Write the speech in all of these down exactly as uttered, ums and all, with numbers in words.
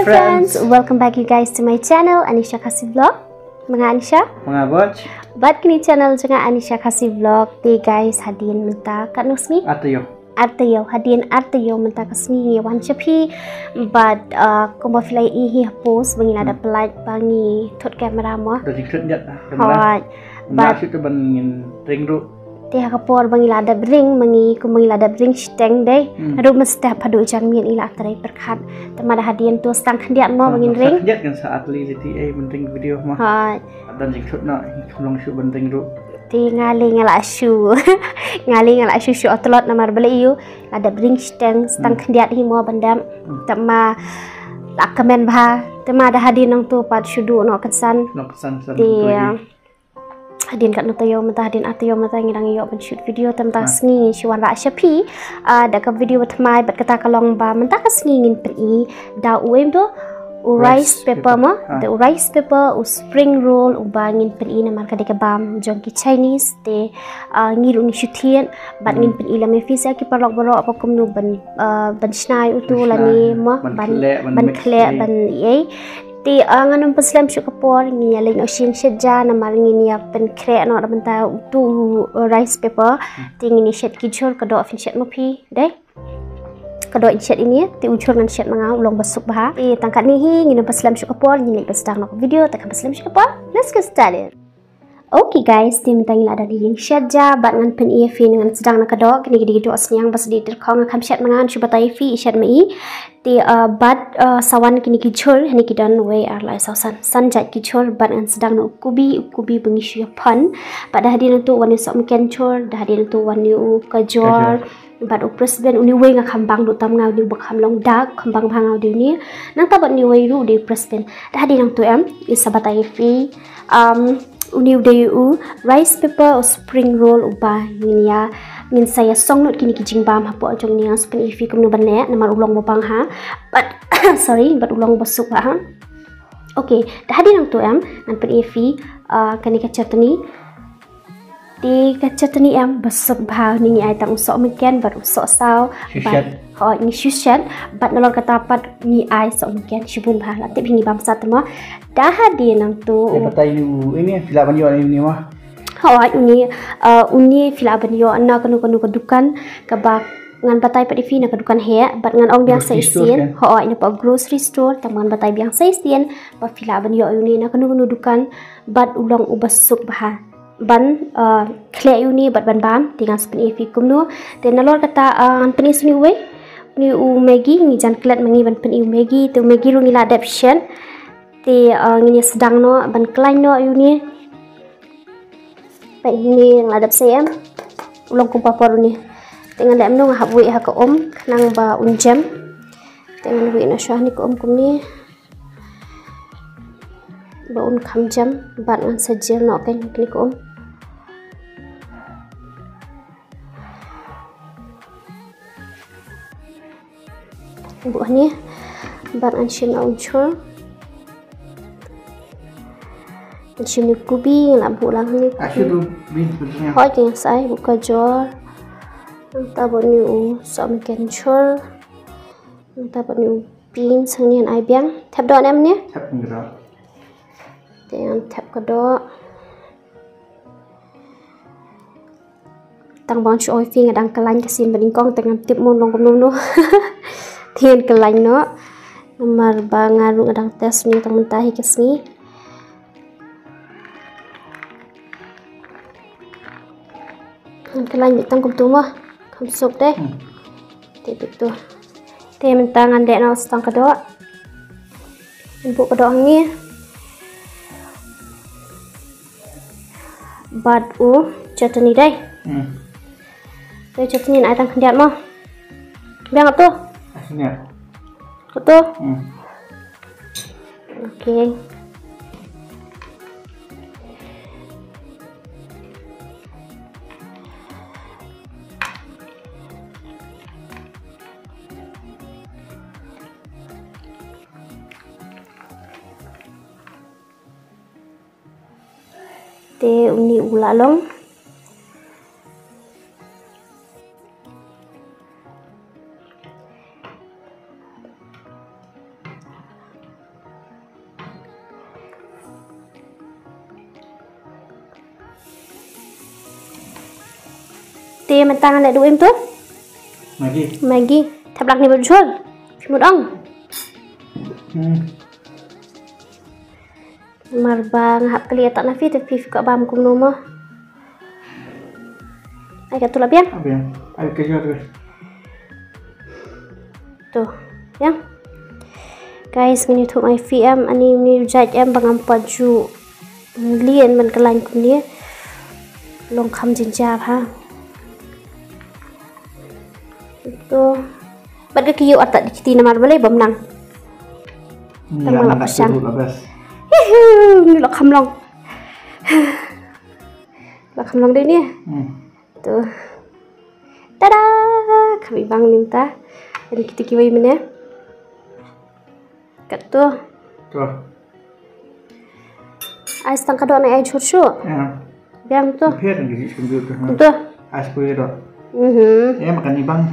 Friends, welcome back you guys to my channel, Anisha Khasi Vlog. Ma nga Anisha. Ma nga Boj. Bad kane channel jong nga Anisha Khasi Vlog. Te guys, hadien mynta katno sngi? Artaïew. Artaïew, hadien artaïew mynta ka sngi ngi wan sha phi. Bad, uh, kumba phi la ïohi ha post ba ngi la da pynlait ba ngi thut kamera mo. Da jingthut ïa kamera. Hooid. Bad shu te ban ngin ring ruh. Te ha ka por ba ngi la dep ring, ma ngi kum ba ngi la dep ring shiteng dei. Hmm. Haduh mynstep haduh janmiet ngi la trei pyrkhat. Te ma da hadien to stang khyndiat mo ba ngin ring. Stang khyndiat kan sa atli liti ei ban ring video mo. Hooid. Don jingthut noh, kham long shu ban ring ruh. Te nga lei nga la shu. Nga lei nga la shu shu otlot namar ba lei ïoh la dep ring shiteng stang khyndiat hi mo ban dep. Hmm. Te ma la kmen bha. Te ma da hadien nangto pat shu duh noh kynsan. Noh kynsan san. Te hadien katno taïew mynta, hadien artaïew mynta ngi dang ïoh ban shoot video te mynta ka sngi ngi shu wanrah sha phi. Ah, da ka video ba thymmai bad kata ka long ba mynta ka sngi ngin pyni da u em to u rice paper mo, da u rice paper, u spring roll uba ngin pyni namar ka dei ka bam jong ki Chinese te, ah, ngi ruh ngi shu thied bad ngin pyni lem ïa phi sa ki paralok baroh ba kumno ban, ah, ban shna ïa uto lane mo ban khleh ban ïa. Te, ah, ngan ym pynslem shuh ka por, ngin ïa leit noh sha ïing shet ja namar ngin ïa pynkhreh noh da mynta uto u, uh, rice paper. Hmm. Te ngin ïa shet ki jhur ka doh phin shet ma phi dei. Ka doh in shet ine, te u jhur ngan shet ma nga u long ba suk bha. Te tang katne hi, ngin ym pynslem shuh ka por, ngin leit ban sdang noh ka video, te khlem pynslem shuh ka por. Let's get started. Okay guys, te mynta ngi la dang ïing shet ja bad ngan pyni ïa phi, ngan sdang na ka doh, kine ki dei ki doh sniang ba sdang tyrkhong, kham shet ma nga, ngan shu batai ïa phi, shet ma i. Te, uh, bad, uh, sa wan kine ki jhur, hangne ki don wei ar lai saw san, san jait ki jhur bad ngan sdang na u kubi, u kubi ba ngi shu ïa phon. Bad da hadien nangto wan ïa u sohmynken jhur, da hadien nangto wan ïa u kajor. Kajor. Bad u press bean, une uwei nga kham bang duh tam nga, une uba kham long dark, kham bang bha nga u dei une. Nangta bad une uwei ruh u dei u press bean. Da hadien nangto em, i sa batai ïa phi. Um, une u dei u rice paper, u spring roll uba ngin ïa, ngin sa ïa song lut kine ki jingbam hapoh jong une, ngan sa pyni ïa phi kumno ban leh namar u long ba bang ha. Bad, sorry, bad u long ba suk ha. Okay, da hadien nangto em, ngan pyni ïa phi, uh, kane ka chutney. Te ka chutney em ba suk bha, ngi ai tang u sohmynken bad u sohsaw. Shu shet. Hooid, ngi shu shet bad nalor kata pat ngi ai sohmynken shibun bha, la tip hi ngi bam sat mo. Da hadien nangto. Te batai une, phi lah ban ïoh une mo. Hooid, une, uh, une phi lah ban ïoh na kano kano ka dukan kaba ngan batai pat ïa phi na ka dukan heh bad ngan ong biang sa shisien. Hooid, na ka grocery store, tang ngan batai biang sa shisien ba phi lah ban ïoh une na kano kano dukan bad u long uba suk bha ban, uh, khleh ïa une bad ban bam, te ngan sa pyni ïa phi kumno. Te nalor kata, uh, ngan pyni sa une uwei, une u Maggi, ngi jan klet ma ngi ban pyni u Maggi, te u Maggi ruh ngi la dep shet. Te, uh, ngin ïa sdang noh ban khlaiñ noh ïa une. Peit une nga la dep sei em. U long kum papor une. Te ngan leh kumno, nga hap wieh ha ka um khnang ba un jem. Te ngan wieh noh shuwa hangne ka um kumne. Ba un kham jem, bad ngan sa jil noh kein kane ka um. Buh hangne, bad ngan shim na u jhur. Ngan shim une u kubi, ngan lah buh lang hangne. Hooid, te ngan sa ai, buh kajor. Nangta bad une u sohmynken jhur. Nangta bad une u beans hangne ngan ai biang. Thep doh ne em hangne? Thep ka doh. Te ngan thep ka doh. Tang ba ngan shu ong ïa phi nga dang khlaiñ ka sien ba nyngkong te ngam tip mo long kumno kumno. Te ngan khlaiñ noh. Namar ba nga ruh nga dang test ne tang mynta hi ka sngi. Ngan khlaiñ beit tang kumto mo. Kham suk de. Hmm. Te beit to. Te mynta ngan leh noh sa tang ka doh. Ngan buh ka doh hangne. Bad u chutney dei. Hmm. Te chutney ngan ai tang khyndiat mo. Biang kato? Ai khyndiat. Kato? Hmm. Okay. Te une u la long. Te mynta ngan leh da u em to? Maggi. Maggi. Thep lang ne ba jhur. Phi mut ong. Hmm. Namar ba nga hap kylli ïa ta na phi te phi kwah bam kumno mo. Ai ka tu la biang. Biang. Ai ka jhur. To. Biang. Guys, ngin ïathuh ma phi em, ani mni u jait em ba ngam pat ju lien ban kyllain kumne. Long kham jynjar ha. To. Bad ka kyiu artat di kti namar balei bym nang. Tang ma la pyrshang. Hihi, ni la kham long. La kham long dei ni. Hmm. To. Tada! Kham i bang ni mynta. Ani kti kiwei mynne. Kat to. To. Ai stang ka doh ne ai jhur shuh. Ïa. Biang to. Pher ngi ji skum jhur to. To. Ai skum jhur to. Mhm. Ïa makan ni bang.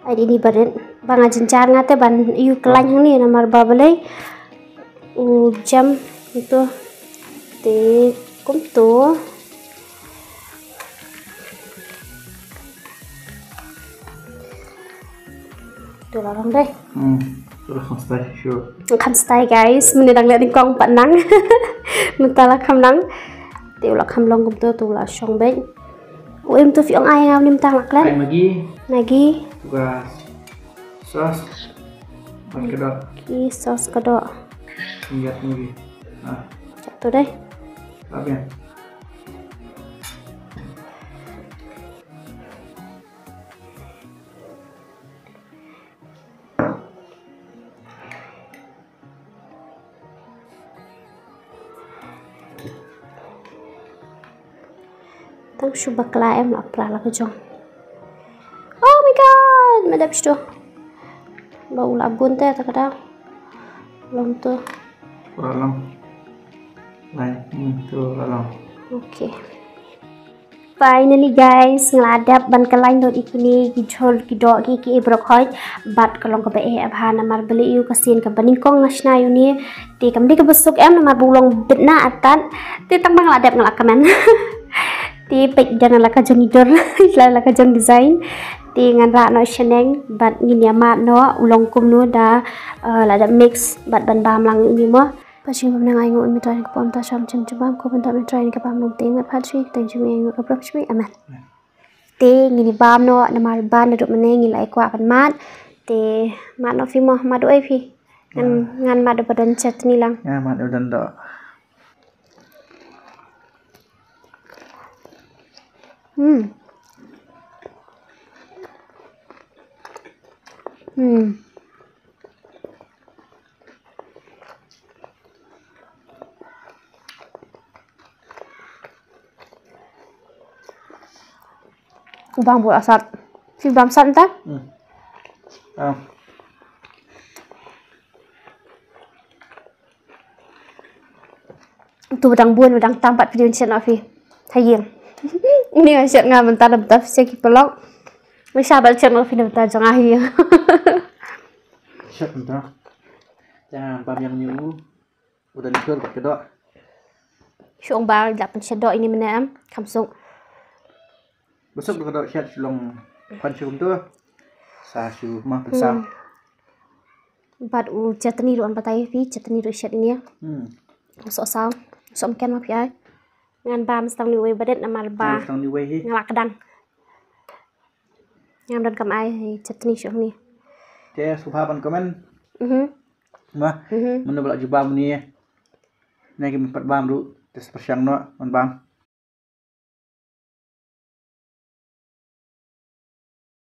Ai di ni barit. Bang ajin jar nga te ban ïu kyllain hangne namar ba balei. U jam to. Te kumto. To la long dei. Hmm. To la kham style sure. Kham style guys, mynne dang leh nyngkong pat nang. Mynta la kham nang. Te u la kham long kumto, to u la shong beit. U em to phi ong ai nga u nim tang la klet. Ai Maggi. Maggi. Ka sauce. Bad ka doh. Ki sauce ka doh. Ngiat Maggi. Ah. Chak to dei. Lap ïa. Tang shu bakla em la pla la ka jong. Oh my God, ma dep shu. Ba u la bun te ta ka dang. Long to. Ura long. Lai, hmm, to ura long. Okay. Finally guys, nga la dep ban kyllain lut ïa kine ki jhur ki doh ki ki brokoli bad ka long kaba eh bha namar balei ïa ka sien kaba nyngkong nga shna ïa une te kam dei kaba suk em namar ba u long bit na atat te tang ba nga la dep nga la kmen. Te peit da na la ka jong i dur la la ka jong design te ngan rah noh shaneng bad ngin ïa mad noh u long kumno da, eh, la dep mix bad ban bam lang ïa une mo. Pha shu bam nang ai ngu un mi trai ka pom ta sham chim chim bam ko ban ta mi trai ka bam nong te ngat pha shu tang shu mi ai ngu ka prap shu amen. Te ngin ïa bam noh namar ba naduh mynne ngi la ai kwah ban mad. Te mad noh phi mo, mad oi phi. Ngan, ngan mad ba don chutney lang. Nga mad ba don doh. Hmm. Hmm. U bam bun asat. Phi bam sat mynta? Hmm. Ah. Tu ba dang bun, ba dang tam pat phi dei ban shet noh phi. Ha ïing. Ni ban shet nga mynta da mynta phi shet ki paralok. Mynta shet ba shet noh phi da mynta jong nga ha ïing. Shet mynta. Jang bam ïa u. Uda lyntur bad ka doh. Shu ong ba la pynshet doh ine mynne em, kham suk. Ba suk da ka doh shet shu long pan shu kumto. Sa shu ma pynsaw. Hmm. Bad u chutney ruh ngan batai ïa phi, chutney ruh shet ine. Hmm. Soh saw, soh mken ma phi ai. Ngan bam stang ni wei ba dei namar ba. Ngan bam stang ni wei hi. Nga la kdang. Ngam don kam ai chutney shuh ni. Te sngewbha ban comment. Mhm. Mo. Mhm. Mano ba la ju bam ni. Ne ki pat bam ruh te sa pyrshang noh ban bam.